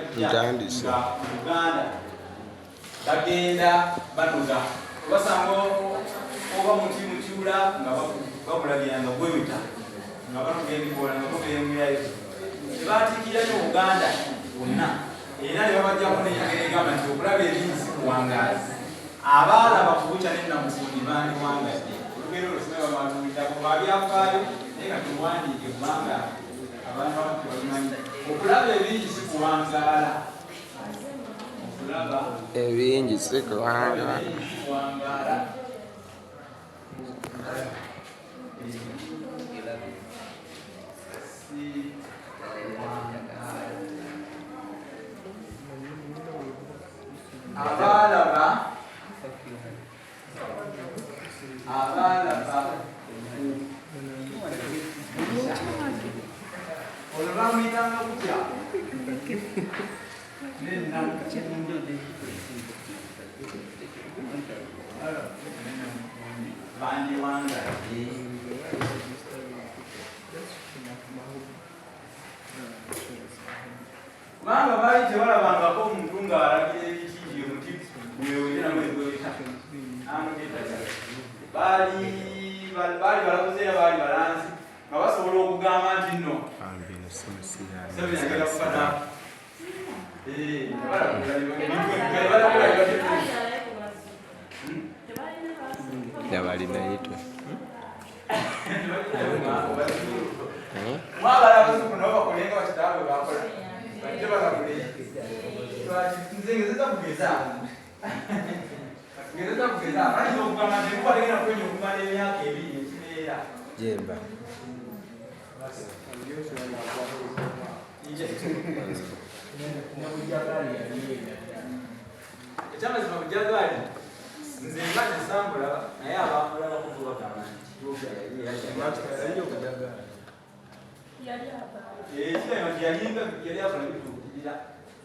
Bajja Ntandise. nga mu Buganda bagenda banoga, obasanga oba muti mukyula nga babulagira nga gweweta, nga banoga ebikoola nga bobeyongerayo. Tebatiikira nnyo Buganda bwonna, era ne babajjako n'enjogera egamba nti okulaba ebingi si kuwangaazi, abaalaba ku bukya ne Namukundi bandiwangadde. Olugero olwo simanyi bamwaluwulirako babyafaayo, naye nga tumuwandiike kubanga abantu abamu tebabimanyi. Okulaba ebingi si kuwangaala, okulaba Ebingi si kuwangaala. Ebingi si kuwangaala. Si kuwangaala. Abaalaba olwo bamuyitanga kutya nenamukundi bandiwangadde. Kubanga baali tebalabangako omuntu ng'alagira ebiti nti omuti gwewete namwe gweweta. Baali balabuzi era baali balanzi nga basobola okugamba nti nno Museveni agenda kufa naafa. Balagula biba bituufu. Nabalinaitwe. Mwabala abazuku nabo bakolenga bakitaabwe bakola, bajje balagule. Nze ngezeza kugeza, ngezeza kugeza. Bayinza okugamba nti enkuba tegenda kwenya okumala emyaka 2 ekibeera. Jemba. Ekyamazima, bujagaali nze nga nesambulaba, naye abamulabako bo bagamba nti kirabika nti yalinga yali akola bituukirira,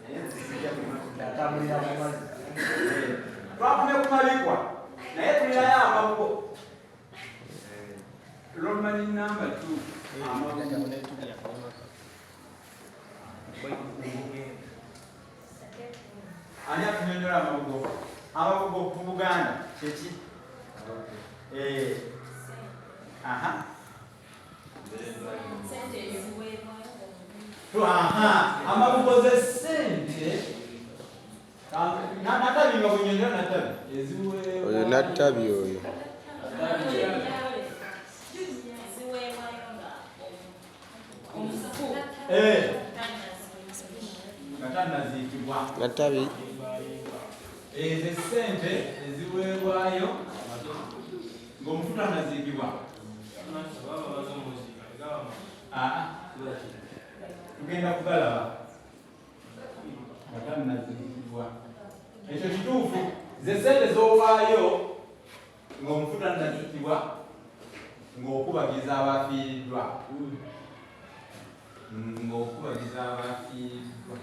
naye nze sijja. Atambulira mu mazzi. Twakomye ku mabikwa, naye tulinayo amabugo. Roman number two, amabugo. Ani atunyonyola amabugo? Amabugo mu Buganda kyeki? Eh. Aha. Aha, amabugo ze sente. Natabi nga bunyonyola, natabi eziweebwa. Oyo nattabi oyo. Ziweebwayo nga omufu Nga tannaziikibwa. Nattabi. Ezo essente eziweebwayo ng'omufu tannaziikibwa. Aa, tugenda kugalaba. Nga tannaziikibwa, ekyo kituufu. Ze sente z'owaayo ng'omufu tannaziikibwa, ng'okubagiza abafiiriddwa, ng'okubagiza abafiiriddwa,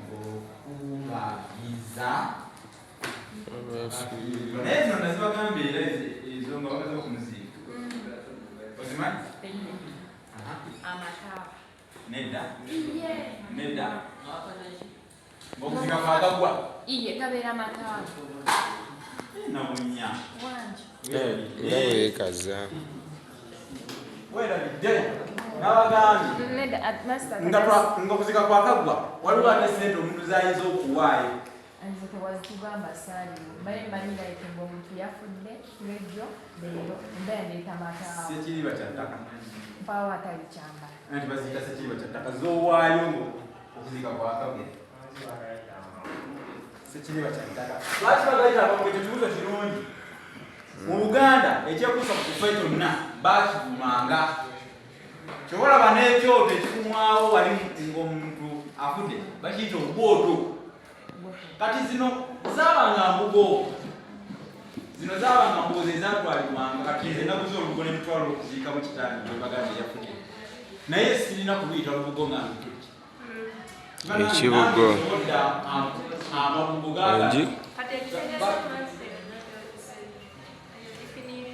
ng'okubagiza abafiiriddwa. Naye zino nazibagamba era ezo nga bamaze okumuziika, ozimanyi? Aha. Amata. Nedda. Iye. Nedda, ng'okuzika kwagagwa. Iye, gabeera mata. Nabunya. Wangi. Nga weekaza. Weerabidde, nabagambye. Nedda, master. Nga ng'okuzika kwakaggwa, waliwo ate sente omuntu zayinza okuwaayo. Nze tewazitugamba, saaliwo. Mbaye mmanyi like ng'omuntu yafudde lwejjo, leero embeera ndeeta mataawo. Sekiriba kya ttaka. Mpaawo atali kyambala. Anti baziyita sekiriba kya ttaka, z'owaayo ngo okuzika kwakaggwa. Sekiriba kya ttaka lwaki bagayita amabugo? Ekyo kibuzo kirungi. Mu Buganda ekyekuusa ku kufa kyonna bakivumanga. Kyobalaba n'ekyoto ekikumwawo wali ng'omuntu afudde bakiyita obwoto. Kati zino zaabanga mbugo, zino zaabanga mbugo, ze zatwalibwanga. Kati nze naguze olubugo ne mutwala okuziikamu kitange gwe baganda eyafudde, naye sirina kuluyita lubugo nga ntuki. Ekibugo. Amabugo. Engi. Kati ekitegeeza.